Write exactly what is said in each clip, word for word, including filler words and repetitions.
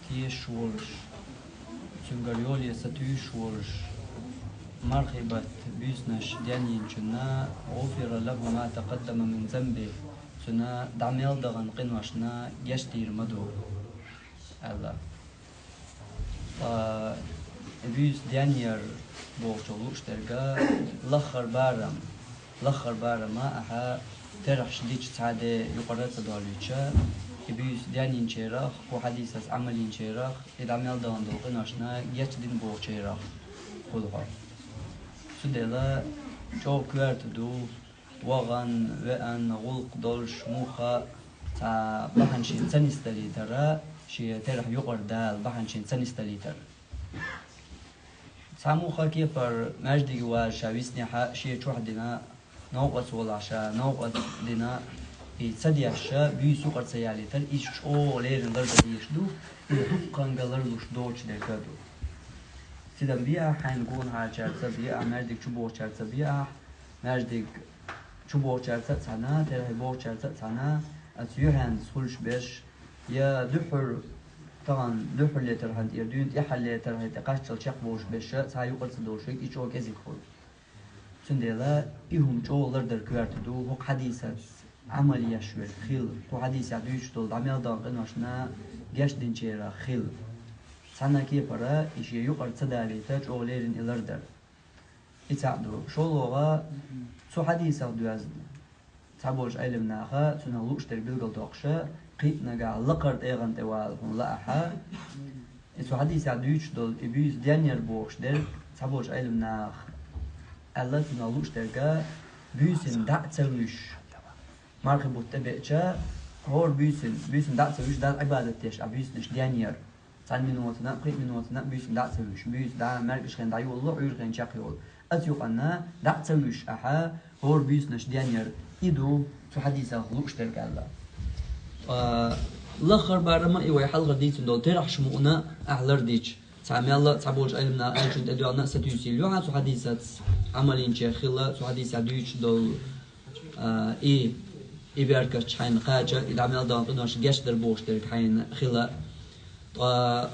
Тешаш волаш, цуьнгара йоле сатуьйсуш волаш, мархий бутт буьйсанаш денйинчунна, غفر له ما تقدم من ذنبه, цунна дӀа мел дахана къиношна гечдийр ма ду, аьлла. Ткъа буьйса денъяр бохучо лууш дерг лаххара барам, лаххара барам ахьа терахьаш дича цхьа де юкъара ца долуьйтуш, и буьйса денйинчарах, кху хьадисаца Ӏамал йинчарах, и дӀа мел дахана долу къиношна гечдина бохучарах хуьлу хьо. Цундела чӀогӀа коьрта ду, вахана, веана, гӀуллакх долуш муха а цхьа бахьана шен ца нисдалийтара, шен терахь юкъара дала бахьана шен ца нисдалийтара. Цхьа муха кепара маьждиге ваза ша виснехьа, шен чохь дина, новкъаца волахь ша новкъа дина, и ца дешша, буьйса юкъара ца ялийтар, иза чӀогӀа леррина лардан дезаш ду, и дуккханга ларлуш доцуш дерг а ду. Цидам бе ахь, хьайна гонахарчаьрца бе ахь, маьждиг чу бохучаьрца бе ахь, маьждиг чу бохучаьрца а цхьаьна, терахье бохучаьрца а цхьаьна, аса юьхьанца хуьлуш берш, я дуьххьара, тахана дуьххьарлетархьан тӀера дуьйна, тӀаьххьарлетархье тӀе кхаччалц чекхбовлуш берш, цхьа юкъара ца долуш верг, и чӀогӀа кӀезиг хуьлу. Цундела и хӀума чӀогӀа лардар коьрта ду, хӀокху хьадисаца Ӏамал еш верг хила, кху хьадисехь дуьйцуш долу дӀа мел дахана къиношна гечдинчарах хила. Цхьана кепара и шен юкъара ца далийта, чӀогӀа леррина и лардар. И цхьаъ ду. ШолгӀа, цу хьадисах доьзна цхьаболчу Ӏеламнаха, цунах лууш дерг билгалдоккхуша, кхин а нагахь лакхара тӀегӀан тӀе вала хьуна лаахьа, и цу хьадисехь дуьйцуш долу и буьйса денъяр бохуш дерг цхьаболчу Ӏеламнаха аьлла, цунах лууш дерг буьйсанна дӀа а ца вуьйш, мархи бутт тӀебеача, хӀора буьйсанна, буьйсанна дӀа а ца вуьйш, Далла Ӏибадат деш, а буьйсанаш денъяр. Цхьана минотана а, пхи минотана а буьйсанна дӀа а ца вуьйш, буьйса дӀа, маьркӀаж хен дӀайолало, Ӏуьйра хен чекхйолу. Аса юкъанна дӀа а ца вуьйш ахьа, хӀора буьйсанаш денъяр, и ду цу хьадисах лууш дерг аьлла. Ткъа лаххара барам а и вай хьалхара дийцина долу терахьаш мукъана ахь лардича, цхьа мелла а, цхьаболчу Ӏеламнаха аьллачунна тӀедоьгӀна а сатуьйсийла ю хьан цу хьадисаца Ӏамал йинчех хила, цу хьадисехь дуьйцуш долу, а, и, и беркатча хьайна кхача, и дӀа мел дахана къинош гечдар бохуш дерг хьайна хила. Ткъа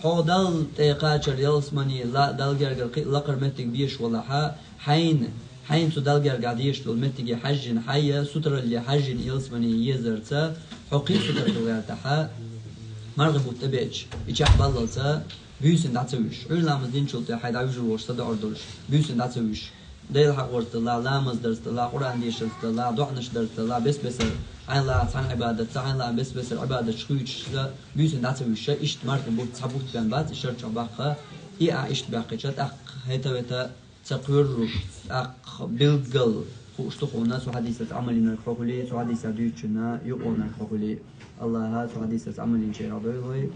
хьо Далла тӀе кхачар ялсамани, ла-, Далла гергара кхин а лакхара меттиг безаш валахьа, хьайна, хьайна цу Далла гергахь дезаш долу меттиге хьаьжжина, хьайя сутаралле хьаьжжина ялсамани езарца, хьо кхин а сутара хила гӀертахьа, мархи бутт тӀебеача, и чекхбаллалца, буьйсанна дӀа ца вуьйш. Ӏуьйра ламаз динчул тӀе хьайн дӀавуьжур волуш, ца доӀар долуш, буьйсанна дӀа ца вуьйш. Дела хьакъ варца далахь, ламаз дарца далахь, Къуръан дешарца далахь, доӀанаш дарца далахь, бес-бесара, хьайн лаахь цхьана Ӏибадатца, хьайн лаахь бес-бесара Ӏибадаташ хуьйцуш, буьйсанна дӀа ца вуьйш, иштта мархи бутт, цхьа бутт бен бац, и шарчохь баккха, и ахь иштта баьккхича, тӀаккха хӀета-вета ца кхоьруш, тӀаккха билггал хууш ду хьуна, цу хьадисаца Ӏамал йинарг хьо хуьлий, цу хьадисах дуьйцучунна юкъонарг хьо хуьлий. Аллаха цу хьадисаца Ӏамал йинчерах дойла вай.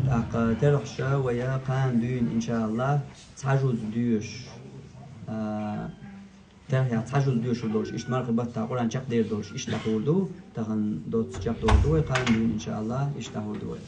ТӀаккха терахьаш вай кхана дуьйна, иншааллах, цхьа жуз доьшуш, а, терахьех цхьа жуз доьшур долуш, иштта мархи баттахь Къуръан чекхдер долуш, иштта дӀахьур ду, тахана доцца чекхдер ду вай, кхана дуьйна, иншааллах, иштта дӀахьур ду вай.